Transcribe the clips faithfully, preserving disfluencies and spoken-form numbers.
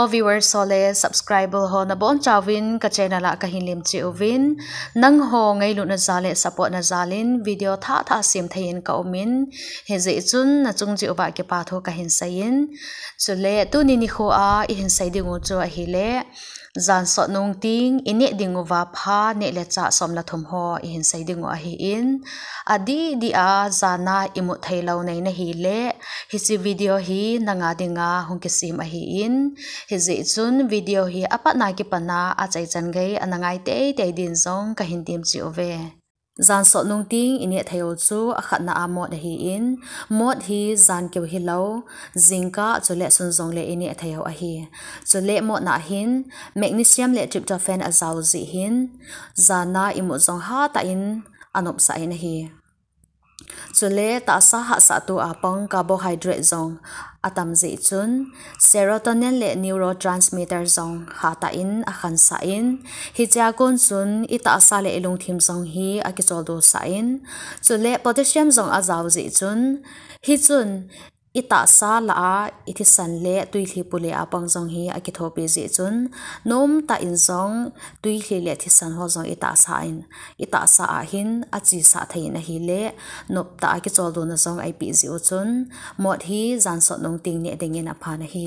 Viewers ho le subscriber ho nabonchauvin ka channel a kahin lemcheh uvin, nangho ngailutna jal le support na jal in video thah thah sem thei in ka um in, hijeh chun nachung cheh uva kipa thu kahin sei in. Chule tuni nikho a ihin sei ding u chu ahile, jan sot nung teng ineh ding uva pha neh le chah som le thum ho ihin sei ding u ahin, adih dih a jan a imut thei lou nei nahi le, hiche video hi nanga dinga hung kisem ahin, hijeh chun video hi apatna kipatna achaichan gei ana ngai teitei din jong kahin temcheh uve. Jan sot nung teng ineh thei u chu akhatna a mot ahin, mot hi jan keu hilou, jingkah chule sun jong le ineh thei u ahi. Chule motna hin magnesium le tryptophan ajao jeh hin, jan a imut jong hatah in anopsah in ahi. Chule tahsa hahsatu a pang carbohydrate jong atam jeh chun, serotonin le neurotransmitter jong hatah in akhansah in, hichea kon chun itahsa le ilungthim jong hi akicholdo sah in, chule potassium jong ajao jeh chun, hichun itahsa lah a ithisan le twilhi pule a pang jong hi akithopi jeh chun, nomtah in jong twilhi le thisan ho jong itahsa in, itahsa a hin achesah thei in ahile, noptah a kicholdo na jong eipeh jeh u chun, mot hi jan sot nung teng neh ding in aphan ahi.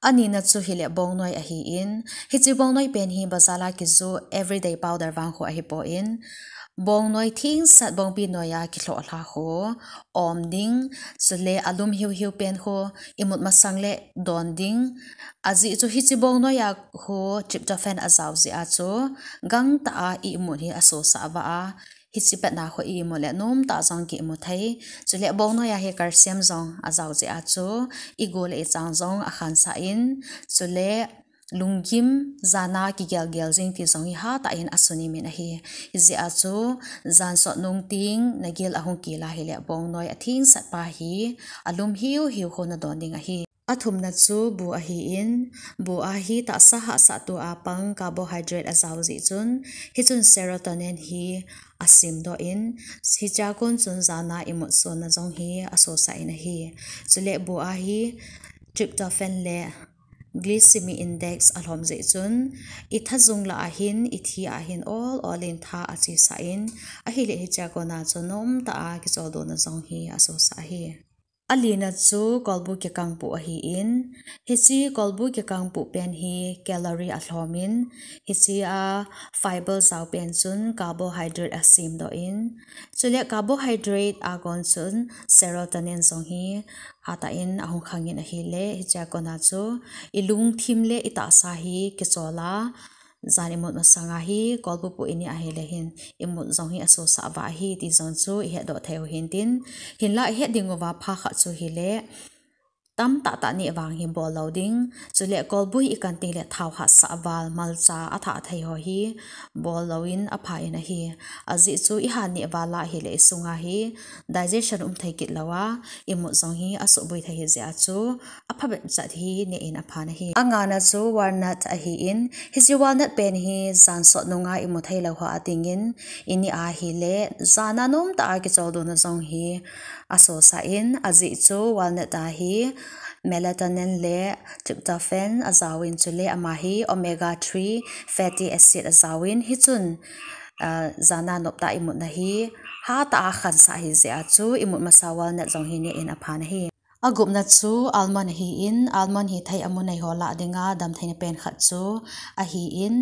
Anina chu hile bongnoi ahin, hiche bongnoi pen hi bazar a kiju everyday powder vang khu ahipon, bongnoi thengsat bongpi noi a kilhoh lha khu om ding, chule alum hiuhiu pen khu imut masang le don ding. Ajeh chu hiche bongnoi a khu tryptophan ajao jeh a chu gangtah a imut hi asosah vah a, hiche petna khu imut le nomtah jong kimu thei. Chule bongnoi a hi calcium jong ajao jeh a chu igu le ichang jong akhansah in, chule lunggim jan a kigelgel jing ti jong hi hatah in asunem in ahi. Hijeh a chu jan sot nung teng nagel ahung kel a hile bongnoi athengsat pa hi alum hiuhiu khu nadon ding ahi. Athumna chu bu ahin, bu a hi tahsa hahsatu a pang carbohydrate ajao jeh chun, hichun serotonin hi asemdoh in, hichea kon chun jan a imut sonna jong hi asosah in ahi. Chule bu a hi tryptophan le glycemic index alhom jeh chun, ithajung lah a hin, ithi a hin ol ol in tha achesah in, ahile hichea kona chu nomtah a kicholdo na jong hi asosah ahi. Alina chu kolbu kikangpu ahin, hiche kolbu kikangpu pen hi calorie alhom in, hiche a fiber jao pen chun carbohydrate asemdoh in, chule carbohydrate a kon chun serotonin jong hi hatah in ahung khang in ahile, hichea kona chu ilungthim le itahsa hi kichol a, jan imut masang a hi kolbu pu ineh ahile hin, imut jong hi asosah vah ahi ti jong chu ihetdoh thei u hintin, hinla ihet ding uva pha khat chu hile, tamtah tah neh vang hi bol lou ding, chule kolbu hi ikan teng le thao hahsah val, malcha athah thei ho hi bol louvin apha in ahi. Ajeh chu iha neh val a hile isunga hi digestion um thei kit lou a, imut jong hi asuhboi thei hijeh a chu aphabep chat hi neh in aphan ahi. Angana chu walnut ahin, hiche walnut pen hi jan sot nunga imu thei lou ho a dingin ineh ahile, jan a nomtah a kicholdo na jong hi asosah in, ajeh chu walnut a hi melatonin le tryptophan ajao in, chule ama hi omega three fatty acid ajao in, hichun, ah, jan a noptah a imutna hi hatah a khansah hijeh a chu imut masa walnut jong hi neh in aphan ahi. Agupna chu almond ahin, almond hi thei amu nei ho lah dinga damtheina pen khat chu ahin,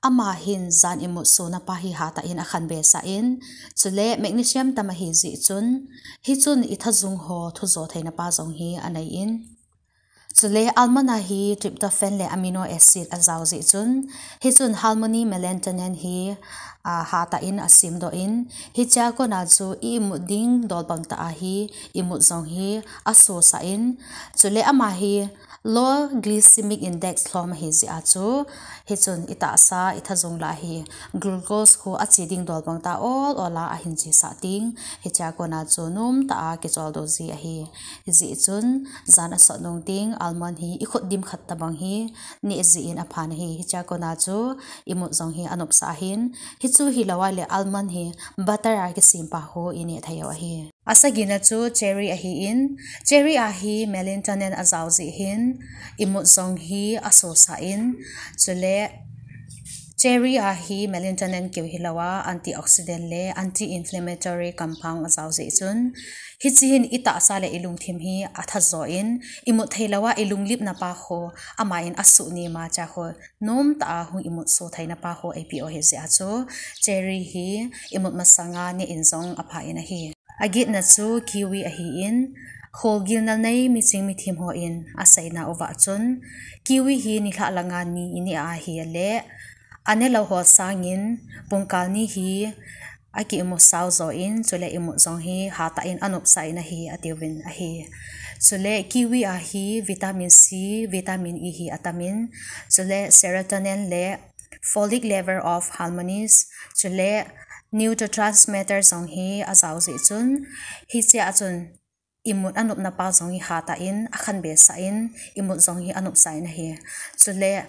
ama hin jan imut sona pa hi hatah in akhanbe sah in, chule magnesium tam ahi jeh chun, hichun ithajung ho thujo theina pa jong hi anei in, chule almond a hi tryptophan le amino acid ajao jeh chun, hichun harmony melatonin hi, ah, hatah in asemdoh in, hichea kona chu i imut ding dol bang tah a hi imut jong hi asosah in, chule ama hi low glycemic index lhom ahi jeh a chu, hichun itahsa, ithajung lah a hi glucose khu ache ding dol bang tah a ol ol a ahin chesah teng, hichea kona chu nomtah a kicholdo ji ahi. Hijeh chun jan asot nung teng almond hi ikhut dim khat tobang hi neh jin aphan ahi. Hichea kona chu imut jong hi anopsah ahin, hichu hilou a le almond hi butter a kisem pa khu ineh thei u ahi. Asagina chu cherry ahin, cherry a hi melatonin ajao jeh hin imut jong hi asosah in, chule cherry a hi melatonin keu hilou a antioxidant le anti-inflammatory compound ajao jeh chun, hiche hin itahsa le ilungthim hi athajo in, imut theilou a ilunglipna pa ho, ama in asuh ni ma cha ho, nomtah a hung imut so theina pa ho eipeh u ahi jeh a chu, cherry hi imut masanga neh in jong apha in ahi. Agetna chu kiwi ahin, kholgilna nei miching mithim hon aseina uva chun, kiwi hi nilhah langa ni ineh a ahile, anelou ho sangin pungkal ni hi aki imu sao jo in, chule imut jong hi hatah in anopsah in ahi, atiuvin ahi. Chule kiwi a hi vitamin C, vitamin E hi atamin, chule serotonin le folate level of hormones, chule neurotransmitter jong hi ajao jeh chun, hiche a chun imut anopna pa jong hi hatah in akhanbe sah in, imut jong hi anopsah in ahi. Chule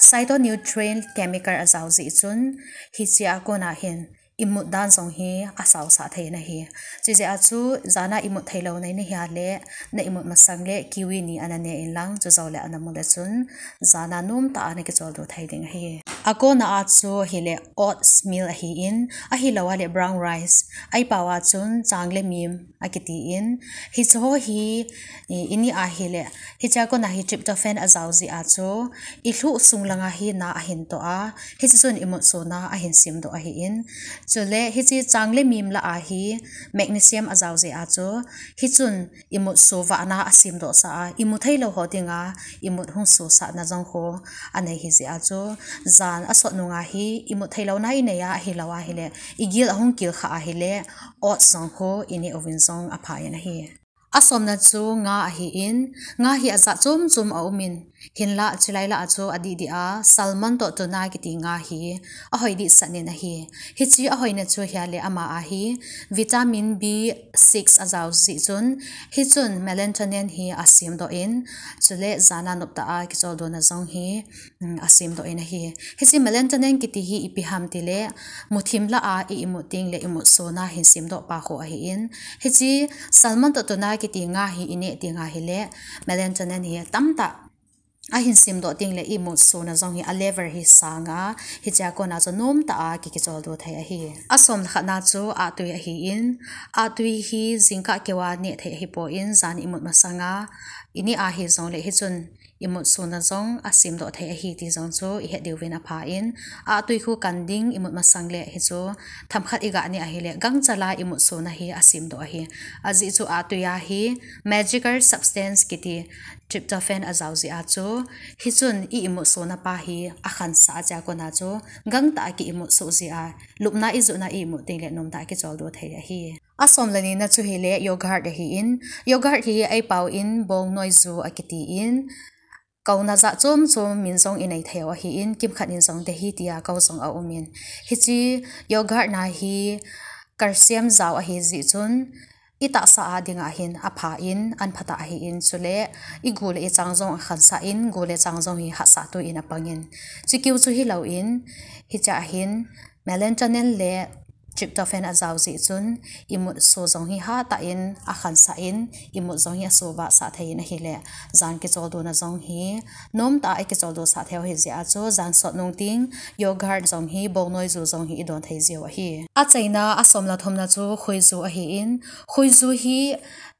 phytonutrient chemical ajao jeh chun, hiche a kona hin imut dan jong hi asaosah thei in ahi. Chujeh a chu jana imut theilou nei nahi a le, na imut masang le kiwi ni ana ne in lang, chujou le ana mu le chun, jana nomtah a nakicholdo thei ding ahi. Akona a chu ahile oatmeal ahin, ahilou a le brown rice, eipao a chun chang le mim akitin, hiche ho hi, i, ineh a ahile, hiche a kona hi tryptophan ajao jeh a chu, ilhuh sung langa hi na ahin toh a, hiche chun imut sona ahin semdoh ahin. Chule hiche chang le mim lah a hi magnesium ajao jeh a chu, hichun imut so vahna asemdoh sah a, imu theilou ho dinga imut hung sosahna jong ho anei ahi jeh a chu, jan asot nunga hi imut theilouna inei a, ahilou a ahile, igil ahung kilkhah a ahile, oats jong ho ineh uvin jong apha in ahi. Asomna chu nga ahin, nga hi ajat chom chom aumin, hinlah chulai lah a chu adih dih a salmon toh tuna kiti nga hi ahoi dehset in ahi. Hiche ahoina chu ahile ama a hi vitamin B six ajao jeh chun, hichun melatonin hi asemdoh in, chule jana noptah a kicholdona jong hi, um, asemdoh in ahi. Hiche melatonin kiti hi ipi ham tile, muthim lah a i imut tengle imut sona hin semdoh pa ho ahin. Hiche salmon toh tuna kiti nga hi ineh teng ahile, melatonin hi tamtah ahin semdoh tengle imut sona jong hi a level hi asang a, hiche a kona chu nomtah a ki, kicholdo thei ahi. Asom le khatna chu ahtui ahin, ahtui hi jingkah keu a neh thei ahipon, jan imut masanga ineh a hijongle hichun imut sona jong asemdoh thei ahi ti jong chu ihet diuvin aphan, ahtui khu kan ding imut masang le hichu themkhat iga neh ahile gangchal a imut sona hi asemdoh ahi. Ajeh chu ahtui a hi magical substance kiti tryptophan ajao jeh a chu, hichun i imut sona pa hi akhansah a, hiche a kona chu gangtah a ki imut so jeh a, lupna ijoh na imut tengle nomtah a kicholdo thei ahi. Asom le nina chu ahile yogurt ahin, yogurt hi eipao in bongnoi ju akitin, kouna jat chom chom min jong inei thei u ahin, kimkhat in jong dahi tia kou jong aumin. Hiche yogurt na hi calcium jao ahi jeh chun, itahsa a dinga hin aphan, an phatah ahin, chule igu le ichang jong akhansah in, gu le chang jong hi hahsat toh in apangin. Chukeu chu hilouvin, hiche a hin melatonin le tryptophan ajao jeh chun, imut so jong hi hatah in akhansah in, imut jong hi aso vahsah thei in ahile, jan kicholdona jong hi nomtah a ikicholdo sah thei u ahi jeh a chu, jan sot nung teng yogurt jong hi, bongnoi ju jong hi idon thei jiu ahi. Achaina asom le thumna chu khuiju ahin, khuiju hi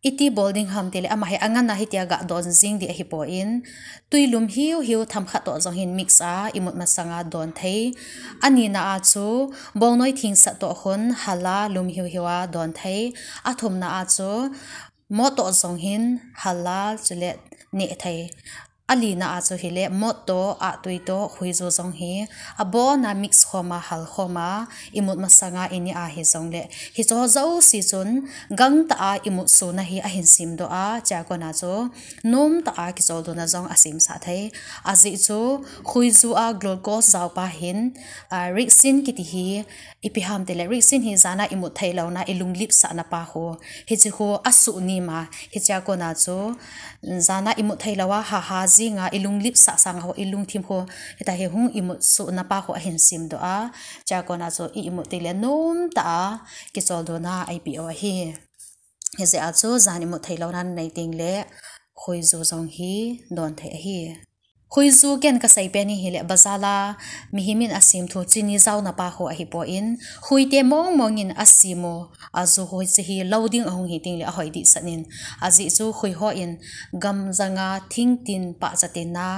iti bol ding ham tile, ama hi angan a hitia ga don jing ding ahipon, tui lum hiu hiu themkhat toh jong hin mix a imut masanga don thei. Anina a chu bongnoi thengsat toh khun hal a lum hiu hiu a don thei. Athumna a chu mot toh jong hin hal a chule neh thei. Alina a chu ahile mot toh, ahtui toh, khuiju jong hi abon a mix khom a, hal khom a, imut masanga ineh a hijongle, hicheho jouse chun gangtah a imut sona hi ahin semdoh a, hiche a kona chu nomtah a kicholdona jong asemsah thei. Ajeh chu khuiju a glucose jao pa hin, a, resin kiti hi ipi ham tile, resin hi jana imut theilouna, ilunglipsahna pa ho, hiche ho asuh ni ma, hiche a kona chu jana imut theilouva haha jinga ilunglipsah sanga ho, ilungthim ho, hitia hi hung imut sona pa ho ahin semdoh a, hiche a kona chu i imut tengle nomtah a kicholdona eipeh u ahi. Hijeh a chu jan imut thei louna nei teng le khuiju jong hi don thei ahi. Khuiju ken kasei pen hi hile bazar a mihem in asem thu chini jaona pa khu ahipon, khuite mong mong in asem u, aju khu hiche hi lou ding ahung hi teng le ahoi dehset in, ajeh chu khui ho in gam janga thing tin pahcha tin a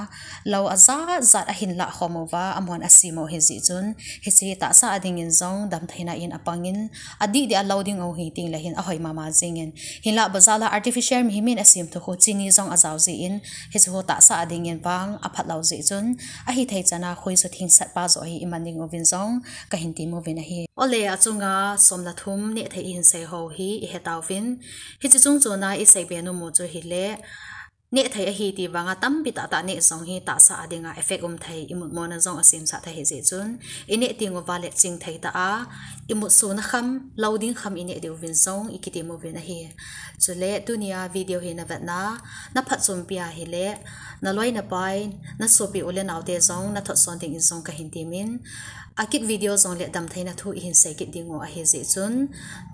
lou ajat jat ahin lah khom uva, amahon asem u hijeh chun, hiche tahsa a dingin jong damtheina in apang in, adih dih a lou ding ahung hi teng le hin ahoi mama jeng in. Hinlah bazar a artificial mihem in asem thu khu chini jong ajao jeh in, hiche khu tahsa a dingin vang aphat lou jeh chun, ahithei chan a khuiju thing sat pa joh hi iman ding uvin jong kahin tem uvin ahi. Ole, achunga som le thum neh thei ihin sei ho hi ihe tauvin. Hiche chung chon a isei be nom u chu hile, neh thei ahi ti vang a tampi tah tah neh jong hi tahsa a dinga effect um thei, imut mona jong asemsah thei hijeh chun, ineh teng uva le ching thei tah a, imut sona kham, lou ding kham ineh diuvin jong ikitem uvin ahi. Chule tunia video hi navetna, naphatchompi a hile, naloi napai, nasopi u le naote jong nathot son dingin jong kahin temin, akit video jong le damtheina thu ihin sei kit ding u ahi jeh chun,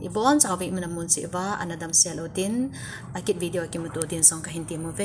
ibonchauvin mun a mun cheh uva ana damsel utin, akit video a kimuto din jong kahin tem uve.